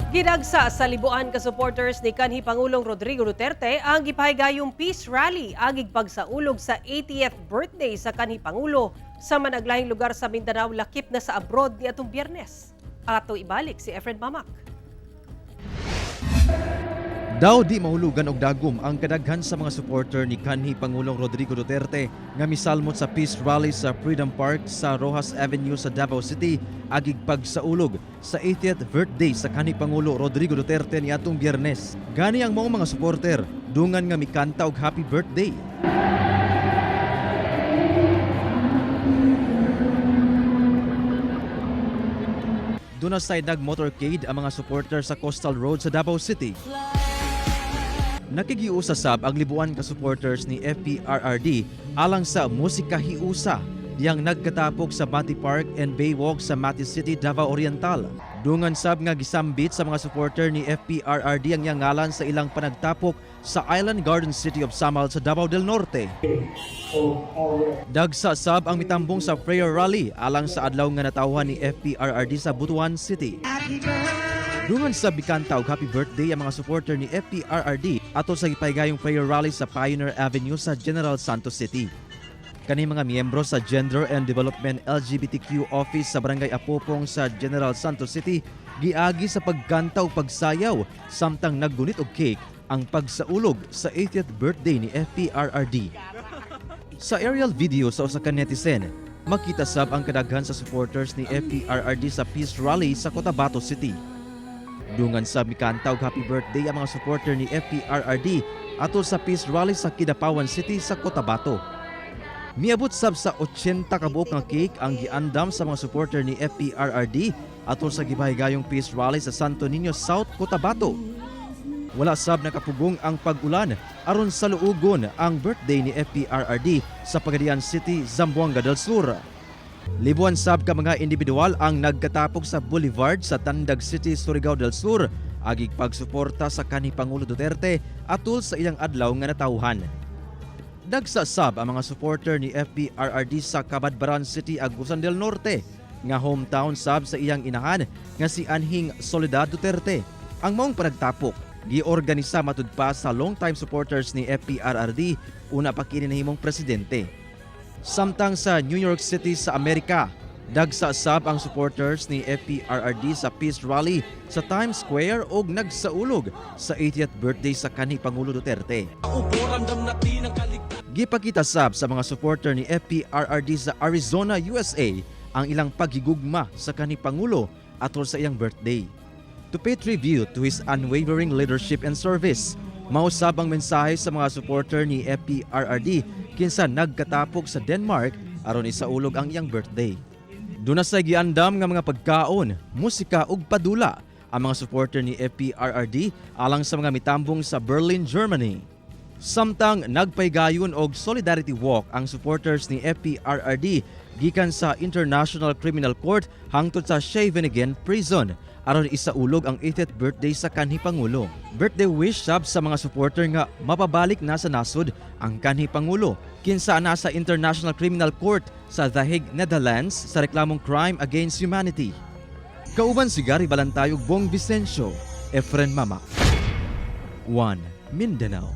Gidagsa sa libuan ka supporters ni kanhi Pangulong Rodrigo Duterte ang gipahigayong peace rally agig pagsaulog sa 80th birthday sa kanhi Pangulo sa managlahing lugar sa Mindanao, lakip na sa abroad, niadtong Biyernes. Ato ibalik si Efren Mamak. Daw di mahulugan og dagom ang kadaghan sa mga supporter ni kanhi Pangulong Rodrigo Duterte nga misalmot sa peace rally sa Freedom Park sa Roxas Avenue sa Davao City agig pagsaulog sa 80th birthday sa kanhi Pangulo Rodrigo Duterte niadtong Biyernes. Gani ang maong mga supporter dungan nga mikanta og happy birthday. Duna say nag-motorcade ang mga supporter sa Coastal Road sa Davao City. Nakigiusa sab ang libuan ka supporters ni FPRRD alang sa Musika Hiusa diyang nagkatapok sa Mati Park and Baywalk sa Mati City, Davao Oriental. Dungan sab nga gisambit sa mga supporter ni FPRRD ang iyang ngalan sa ilang panagtapok sa Island Garden City of Samal sa Davao del Norte. Dagsa sab ang mitambong sa prayer rally alang sa adlaw nga natawhan ni FPRRD sa Butuan City. Dungan sa bikanta og happy birthday ang mga supporter ni FPRRD atol sa gipahigayong prayer rally sa Pioneer Avenue sa General Santos City. Kani mga miyembro sa Gender and Development LGBTQ Office sa Barangay Apopong sa General Santos City giagi sa pagkanta ug pagsayaw samtang naggunit og cake ang pagsaulog sa 80th birthday ni FPRRD. Sa aerial video sa usa ka netizen, makita sab ang kadaghan sa supporters ni FPRRD sa peace rally sa Cotabato City. Dungan sa mikanta og happy birthday ang mga supporter ni FPRRD atol sa peace rally sa Kidapawan City sa Cotabato. Miabot sab sa 80 ka buok nga cake ang giandam sa mga supporter ni FPRRD atol sa gipahigayong peace rally sa Santo Niño, South Cotabato. Wala sab nakapugong ang pag-ulan aron saluogon ang birthday ni FPRRD sa Pagadian City, Zamboanga del Sur. Libuan sab ka mga individual ang nagkatapok sa Boulevard sa Tandag City, Surigao del Sur agig pagsuporta sa kanhi Pangulo Duterte atol sa iyang adlaw nga natawhan. Dagsa sab ang mga supporter ni FPRRD sa Cabadbaran City, Agusan del Norte nga hometown sab sa iyang inahan nga si Anhing Soledad Duterte. Ang maong panagtapok giorganisa matud pa sa longtime supporters ni FPRRD una pa kini nahimong presidente. Samtang sa New York City sa Amerika, dagsa sab ang supporters ni FPRRD sa peace rally sa Times Square og nagsaulog sa 80th birthday sa kanhi Pangulo Duterte. Gipakita sab sa mga supporter ni FPRRD sa Arizona, USA ang ilang paghigugma sa kanhi Pangulo atol sa iyang birthday. To pay tribute to his unwavering leadership and service, mausab ang mensahe sa mga supporter ni FPRRD kinsa nagkatapok sa Denmark aron isaulog ang iyang birthday. Duna sa giandam nga mga pagkaon, musika ug padula ang mga supporter ni FPRRD alang sa mga mitambong sa Berlin, Germany. Samtang nagpaygayon og solidarity walk ang supporters ni FPRRD gikan sa International Criminal Court hangtod sa Scheveningen Prison aron isaulog ang 80th birthday sa kanhi Pangulo. Birthday wish sab sa mga supporter nga mapabalik na sa nasod ang kanhi Pangulo kinsa nasa International Criminal Court sa The Hague, Netherlands sa reklamong crime against humanity. Kauban si Gary Balantay ug Bong Vicencio, Efren Mama. 1 Mindanao.